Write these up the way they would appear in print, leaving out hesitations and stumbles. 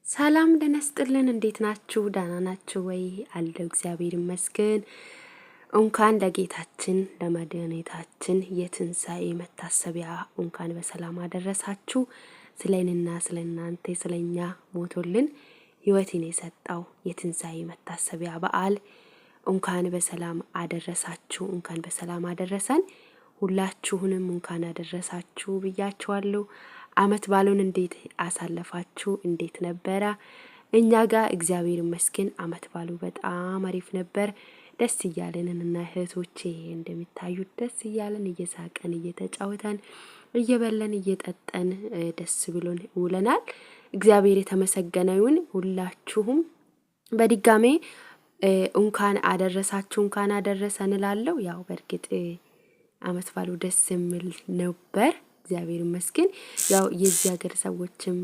ሰላም ጤና ይስጥልን። እንዴት ናችሁ? ደህና ናችሁ ወይ? አለው እግዚአብሔር ይመስገን። እንኳን ለጌታችን ለመድኃኒታችን የትንሣኤ መታሰቢያ እንኳን በሰላም አደረሳችሁ። ስለ እኔና ስለ እናንተ ስለ እኛ ሞቶልን ሕይወትን የሰጠው የትንሣኤ መታሰቢያ በዓል እንኳን በሰላም አደረሳችሁ፣ እንኳን በሰላም አደረሰን። ሁላችሁንም እንኳን አደረሳችሁ ብያችኋለሁ። አመት ባሉን እንዴት አሳለፋችሁ? እንዴት ነበረ? እኛ ጋር እግዚአብሔር ይመስገን አመት ባሉ በጣም አሪፍ ነበር። ደስ እያለን እና እህቶቼ እንደሚታዩት ደስ እያለን እየሳቀን እየተጫወተን እየበለን እየጠጠን ደስ ብሎን ውለናል። እግዚአብሔር የተመሰገነ ይሁን። ሁላችሁም በድጋሜ እንኳን አደረሳችሁ እንኳን አደረሰን እላለሁ። ያው በእርግጥ አመት ባሉ ደስ የሚል ነበር። እግዚአብሔር ይመስገን። ያው የዚህ ሀገር ሰዎችም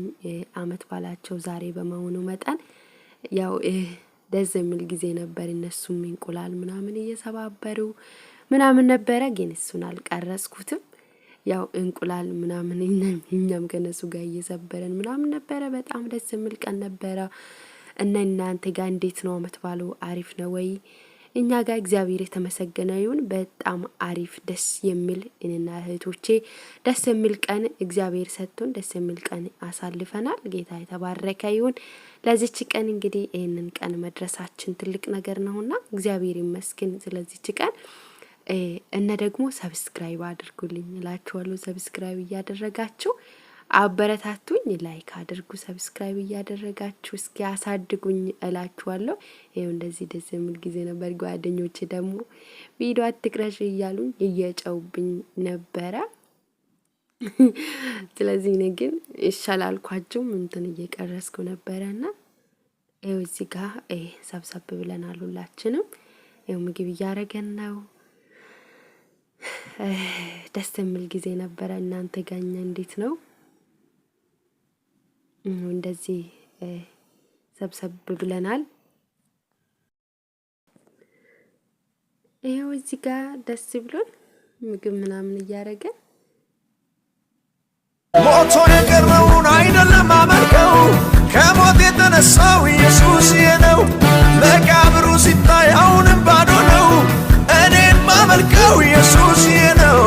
አመት ባላቸው ዛሬ በመሆኑ መጠን ያው ደስ የሚል ጊዜ ነበር። እነሱም እንቁላል ምናምን እየሰባበሩ ምናምን ነበረ፣ ግን እሱን አልቀረጽኩትም። ያው እንቁላል ምናምን እኛም ከነሱ ጋር እየሰበረን ምናምን ነበረ። በጣም ደስ የሚል ቀን ነበረ። እና እናንተ ጋር እንዴት ነው አመት ባሉ? አሪፍ ነው ወይ? እኛ ጋር እግዚአብሔር የተመሰገነ ይሁን። በጣም አሪፍ ደስ የሚል እኔና እህቶቼ ደስ የሚል ቀን እግዚአብሔር ሰጥቶን ደስ የሚል ቀን አሳልፈናል። ጌታ የተባረከ ይሁን። ለዚች ቀን እንግዲህ ይህንን ቀን መድረሳችን ትልቅ ነገር ነውና እግዚአብሔር ይመስገን ስለዚች ቀን። እነ ደግሞ subscribe አድርጉልኝ እላችኋለሁ። Subscribe እያደረጋችሁ አበረታቱኝ፣ like አድርጉ፣ subscribe እያደረጋችሁ እስኪ አሳድጉኝ እላችኋለሁ። ይኸው እንደዚህ ደስ የሚል ጊዜ ነበር። ጓደኞቼ ደግሞ ቪዲዮ አትቅረሽ እያሉኝ እየጨውብኝ ነበረ። ስለዚህ እኔ ግን ይሻላልኳቸው እንትን እየቀረስኩ ነበረና ይኸው እዚህ ጋር ሰብሰብ ብለናል ሁላችንም። ይኸው ምግብ እያደረገን ነው። ደስ የሚል ጊዜ ነበረ። እናንተ ጋኛ እንዴት ነው? እንደዚህ ሰብሰብ ብለናል። ይኸው እዚህ ጋር ደስ ብሎን ምግብ ምናምን እያደረገን ሞቶ የቀረውን አይደለም አመልከው፣ ከሞት የተነሳው ኢየሱስ ነው። መቃብሩ ሲታይ አሁንም ባዶ ነው። እኔም ማመልከው ኢየሱስ ነው።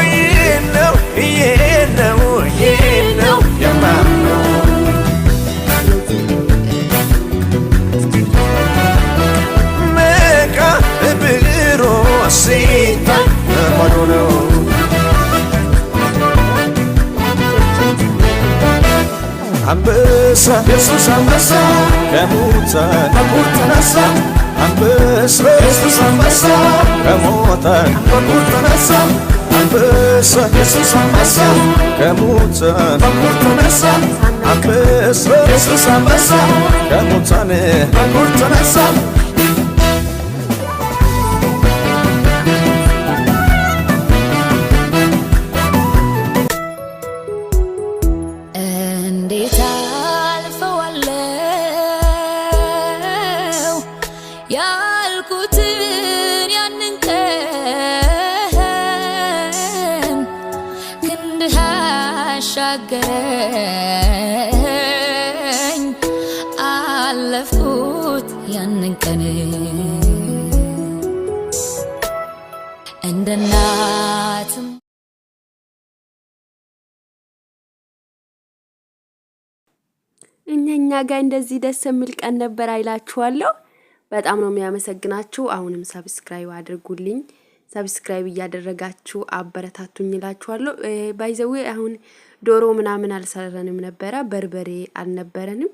ይህ ነው፣ ይህ ነው፣ ይህ ነው የማምነው። መቃብሩ ሲታይ ባዶ ነው። አንበሳ ኢየሱስ አንበሳ ከሙታን በኩር ተነሳ። አንበሳ ኢየሱስ አንበሳ ከሙታን በኩር ተነሳ። አንበሳ ኢየሱስ አንበሳ ከሙታን በኩር ተነሳ። አንበሳ ኢየሱስ አንበሳ ከሙታን በኩር ተነሳ። እንዴት አልፈዋለው ያልኩትን ያንን ቀን ክንድህ አሻገረኝ፣ አለፍኩት ያንን ቀን እንደ እናትም እኛ ጋር እንደዚህ ደስ የሚል ቀን ነበር አይላችኋለሁ። በጣም ነው የሚያመሰግናችሁ። አሁንም subscribe አድርጉልኝ። Subscribe እያደረጋችሁ አበረታቱኝ እላችኋለሁ። By the way አሁን ዶሮ ምናምን አልሰረንም ነበረ፣ በርበሬ አልነበረንም።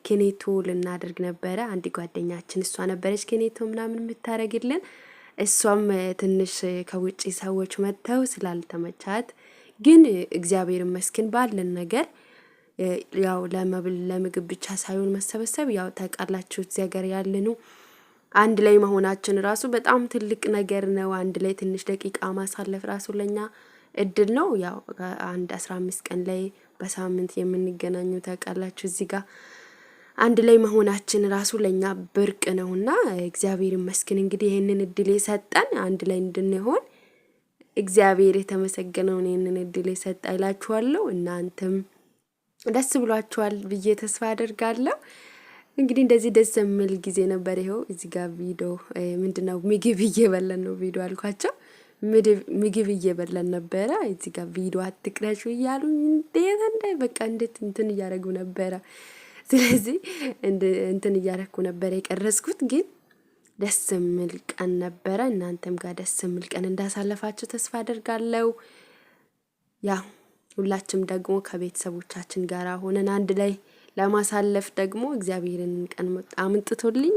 ኬኔቶ ልናደርግ ነበረ። አንድ ጓደኛችን እሷ ነበረች ኬኔቶ ምናምን የምታደርግልን። እሷም ትንሽ ከውጭ ሰዎች መጥተው ስላልተመቻት፣ ግን እግዚአብሔር ይመስገን ባለን ነገር ያው ለመብል ለምግብ ብቻ ሳይሆን መሰበሰብ ያው ታውቃላችሁ እዚህ ሀገር ያለነው አንድ ላይ መሆናችን ራሱ በጣም ትልቅ ነገር ነው። አንድ ላይ ትንሽ ደቂቃ ማሳለፍ ራሱ ለኛ እድል ነው። ያው አንድ 15 ቀን ላይ በሳምንት የምንገናኘው ታውቃላችሁ እዚህ ጋር አንድ ላይ መሆናችን ራሱ ለኛ ብርቅ ነውና እግዚአብሔር ይመስገን እንግዲህ ይህንን እድል የሰጠን አንድ ላይ እንድንሆን እግዚአብሔር የተመሰገነውን ይህንን እድል የሰጠ እላችኋለሁ። እናንተም ደስ ብሏችኋል ብዬ ተስፋ አደርጋለሁ። እንግዲህ እንደዚህ ደስ የሚል ጊዜ ነበር። ይኸው እዚህ ጋር ቪዲዮ ምንድነው ምግብ እየበለን ነው ቪዲዮ አልኳቸው። ምግብ እየበለን ነበረ። እዚህ ጋር ቪዲዮ አትቅረሹ እያሉ እንዴት እንደ በቃ እንዴት እንትን እያደረጉ ነበረ። ስለዚህ እንትን እያደረኩ ነበረ የቀረጽኩት፣ ግን ደስ የሚል ቀን ነበረ። እናንተም ጋር ደስ የሚል ቀን እንዳሳለፋችሁ ተስፋ አደርጋለሁ። ያ ሁላችንም ደግሞ ከቤተሰቦቻችን ጋር ሆነን አንድ ላይ ለማሳለፍ ደግሞ እግዚአብሔርን ቀን አምጥቶልኝ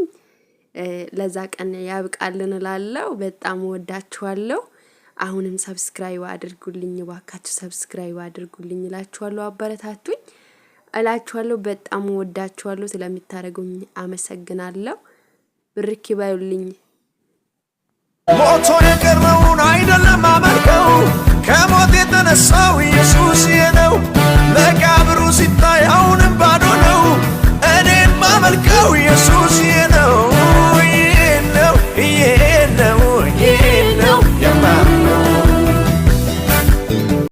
ለዛ ቀን ያብቃልን እላለሁ። በጣም ወዳችኋለሁ። አሁንም subscribe አድርጉልኝ እባካችሁ፣ subscribe አድርጉልኝ እላችኋለሁ። አበረታቱኝ እላችኋለሁ። በጣም ወዳችኋለሁ። ስለምታደርጉኝ አመሰግናለሁ። ብርክ ይበሉልኝ። ሞቶ የቀረውን አይደለም አመልከው፣ ከሞት የተነሳው ኢየሱስ ነው። መቃብሩ ሲታይ